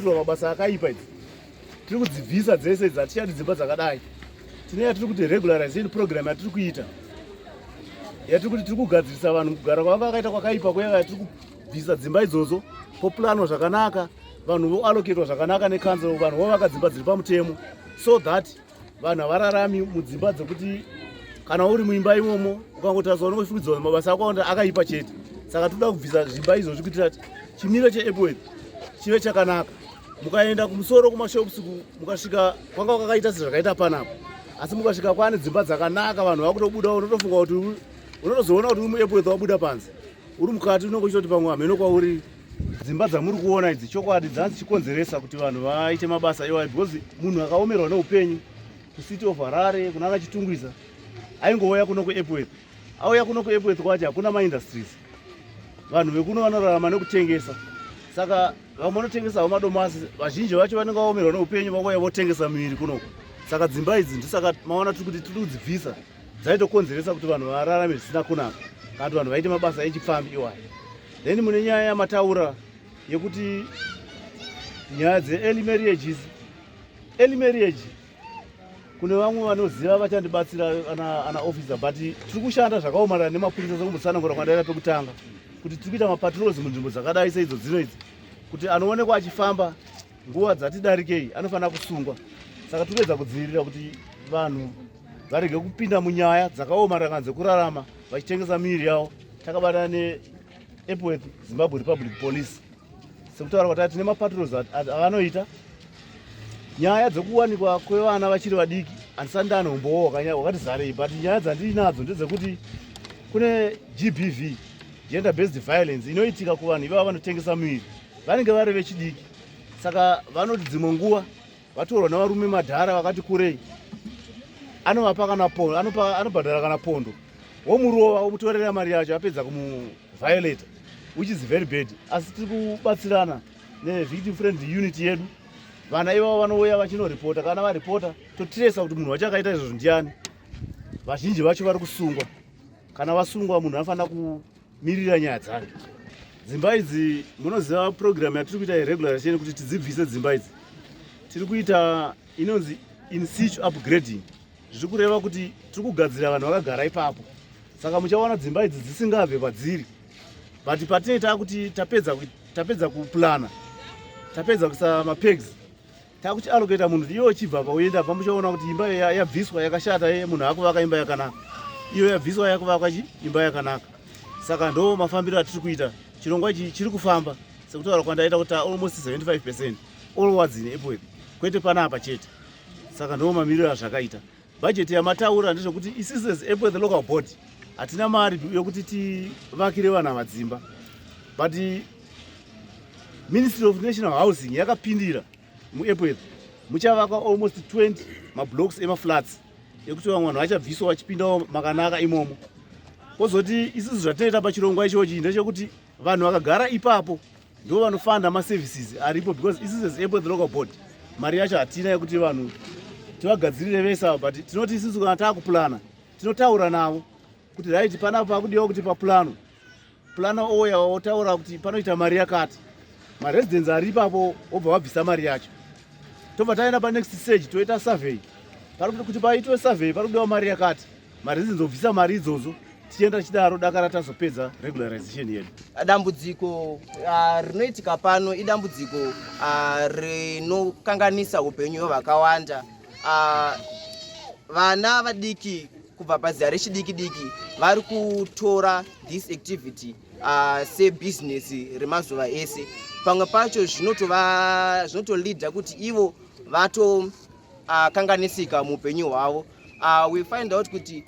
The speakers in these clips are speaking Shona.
dzekuitirwa mabasa akaipa idzi tiri kudzibvisa dzese idzi, hatichadi dzimba dzakadai. Tine yatiri kuti regularization program yatiri kuita, yatiri kuti tiri kugadzirisa vanhu kugara kwavanga vakaita kwakaipa kuya. Tiri kubvisa dzimba idzodzo, poplanwa zvakanaka, vanhu voallocatwa zvakanaka necouncil, vanhu vovaka dzimba dziri pamutemo so that vanhu havararami mudzimba dzekuti kana uri muimba imomo ukangotariswa unongofungidzwa mabasa ako akaipa chete. Saka toda kubvisa zvimba izvozvi kuitira kuti chimiro cheEpworth chive chakanaka. Mukaenda kumusoro kumashops, mukasvika kwanga kwakaita sezvakaita panapa, asi mukasvika kwane dzimba dzakanaka, vanhu vakutobuda, unotofunga kuti unotozoona kuti uri muEpworth. Wabuda panze, uri mukati unonge uchitoti pamwe hameno kwauri. Dzimba dzamuri kuona idzi, chokwadi dzanga dzichikonzeresa kuti vanhu vaite mabasa iwayo, because munhu akaomerwa neupenyu kuCity of Harare, kunana Chitungwiza, aingouya kuno kuEpworth. Auya kuno kuEpworth kwacho hakuna maindustries. Vanhu vekuno vanorarama nekutengesa, saka vamwe vanotengesawo madomasi. Vazhinji vacho vanenge vaomerwa neupenyu, vangouya votengesa miviri kunoko. Saka dzimba idzi, ndisaka maona tiri kuti tiri kudzibvisa. Dzaitokonzeresa kuti vanhu vararame zvisina kunaka kana kuti vanhu vaite mabasa echipfambi iwayo. Then mune nyaya yamataura yekuti nyaya dzeearly marriages. Early marriage, kune vamwe vanoziva vachandibatsira, ana officer, but tiri kushanda zvakaomarana nemapurisa, sekumbotsanangura kwandaita pekutanga kuti tiri kuita mapatrols munzvimbo dzakadai seidzo dzino idzi, kuti anoonekwa achifamba nguva dzati darikei anofanira kusungwa. Saka tiri kuedza kudzivirira kuti vanhu varege kupinda munyaya dzakaomarana dzekurarama vachitengesa miviri yavo. Takabatana neEpworth Zimbabwe Republic Police, sekutaura kwatati tine mapatrols avanoita. Nyaya dzekuwanikwa kwevana vachiri vadiki, handisati ndane umbowo wakati zarei, but nyaya dzandinadzo ndedzekuti kune GBV, gender based violence, inoitika kuvanhu ivava vanotengesa miviri. Vanenge vari vechidiki, saka vanoti dzimwe nguva vatorwa nevarume madhara vakati kurei, anovapa kana pondo, anobhadhara kana pondo, womurova, womutorera mari yacho, apedza kumuviolata, which is very bad. Asi tiri kubatsirana nevictim friendly unit yedu. Vana ivavo vanouya vachinoripota. Kana varipota, totracer kuti munhu wacho akaita izvozvo ndiani. Vazhinji vacho vari kusungwa. Kana vasungwa, munhu anofanira kumirira nyaya dzake. Dzimba idzi, munoziva program yatiri kuita yeregularization, kuti tidzibvise dzimba idzi, tiri kuita inonzi in situ upgrading. Zviri kureva kuti tiri kugadzira vanhu vakagara ipapo, saka muchaona dzimba idzi dzisingabve padziri. But patinoita kuti tapedza kuplana, tapedza kuisa mapegs, takuchiallocata munhu kuti iwe uchibva pauenda pa, muchaona kuti imba yabviswa yakashata, ye munhu akuvaka imba yakanaka, iyo yabviswa yakuvakwa chi imba yakanaka. Saka ndo mafambiro atiri kuita. Chirongwa ichi chiri kufamba, sekutaura kwandaita kuti almost 75% all wards in Epworth, kwete panapa chete. Saka ndo mamiriro azvakaita. Bhajeti yamataura ndezvekuti isusu as Epworth Local Board hatina mari yokuti tivakire vana vadzimba, but Ministry of National Housing yakapindira. MuEpworth muchavakwa almost 20 mablocks emaflats ekuti vamwe vanhu vachabviswa vachipindawo makanaka imomo. Kwozoti isusu zvatinoita pachirongwa ichochi ndechekuti vanhu vakagara ipapo ndo vanofanda maservices aripo, because isusu as Epworth Local Board mari yacho hatina yekuti vanhu tivagadzirire vese ava. But tinoti isusu kana taakuplana, tinotaura navo kuti right, panapa pakudiwa kuti paplano planner ouya otaura kuti panoita mari yakati, maresidents ari ipapo wobva vabvisa mari yacho. Tobva taenda panext stage, toita survey. Kuti paitwe survey pari kudiwa mari yakati, maresidents obvisa mari idzodzo, tichienda tichidaro dakara tazopedza regularization yedu. Dambudziko rinoitika pano idambudziko rinokanganisa upenyu hwevakawanda. Vana vadiki kubva pazera rechidiki diki vari kutora this activity sebhizinesi remazuva ese. Pamwe pacho zvinotolidha kuti ivo vatokanganisika muupenyu hwavo. We find out kuti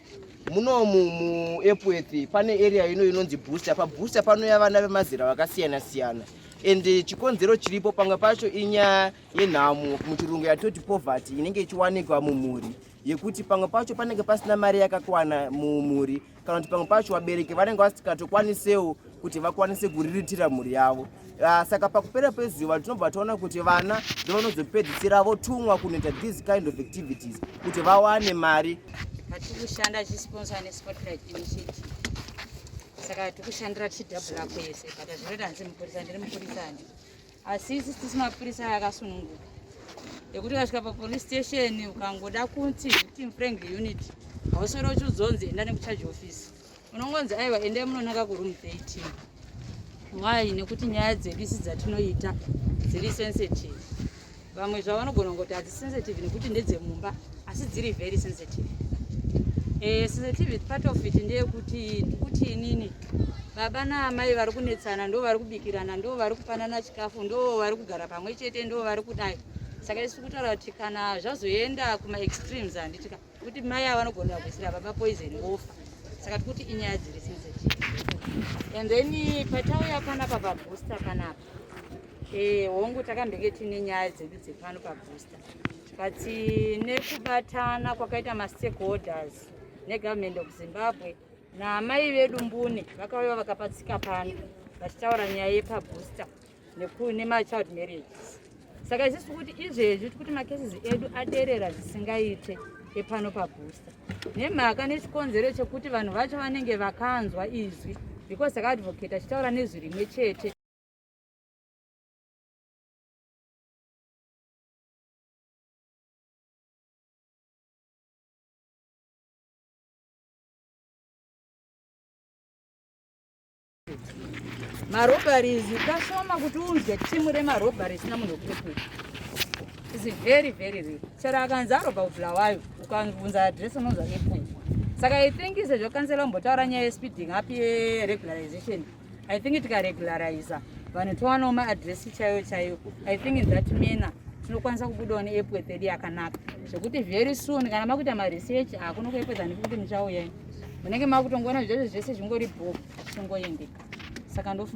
munomu muEpworth pane area ino inonzi Booster. PaBooster panouya vana vemazera vakasiyana siyana, and chikonzero chiripo pamwe pacho inyaya yenhamo, muchirungu yatoti poverty, inenge ichiwanikwa mumhuri, yekuti pamwe pacho panenge pasina mari yakakwana mumhuri, kana kuti pamwe pacho vabereki vanenge vasikatokwanisewo kuti vakwanise kuriritira mhuri yavo. Saka pakupera pezuva tinobva taona kuti vana ndovanozopedzisira votumwa kunoita these kind of activities kuti vawane mari. Patiri kushanda tichisponsor neSpotlight Initiative, saka tiri kushandira tichidhabhura kwese, but hazviroti hanzi mupurisa, ndiri mupurisa handi. Asi isi tisi mapurisa yakasununguka ekuti ukasvika papolice station ukangoda kuti victim friendly unit, hauswere uchiudzonzi enda nekucharge office. Unongonzi aiwa, endai munonanga kuroom 13. Why? Nekuti nyaya dzedu isi dzatinoita dziri sensitive. Vamwe zvavanogona kungoti hadzi sensitive nekuti ndedzemumba, asi dziri very sensitive. Sensitive part of it ndeyekuti kuti inini baba naamai vari kunetsana, ndo vari kubikirana, ndo vari kupanana chikafu, ndo vari kugara pamwe chete, ndo vari kudai. Saka isu kutaura kuti kana zvazoenda kumaextremes, handitika kuti mai ava vanogona kuisira baba poison vofa. Saka tikuti inyaya dziri sensitive. And then patauya panapa pabooster panapa, hongu, takambenge tine nyaya dzedu dzepano pabooster, but nekubatana kwakaita mastakeholders negovernment of Zimbabwe naamai vedu mbune vakauya vakapatsika pano vachitaura nyaya yepabooster nemachild marriages. Saka isusu kuti izvezvi tikuti macases edu aderera zvisingaite epano pabooster, nemhaka nechikonzero chekuti vanhu vacho vanenge vakanzwa izwi, because takaadvocate achitaura nezwi rimwe chete. Marobberies kashoma kuti unzwe timu remarobbery isina munhu wekuEpworth is very very rare. Chero akanzi arobha kuBulawayo, ukabvunza address unonzwa Epworth. Saka I think sezvo kansela umbotaura nyaya yespeeding up yeregularization, I think tikaregulariza vanhu towanawo maaddress chaiyo chaiyo, I think in that manner tinokwanisa kubudawo neEpworth yedu yakanaka, zvekuti very soon kana makuita maresearch akuno kuEpworth, handii kuti muchauyai munenge makutongoona zvese zvese zvingori bho, zvichingoendeka. Saka ndofunga.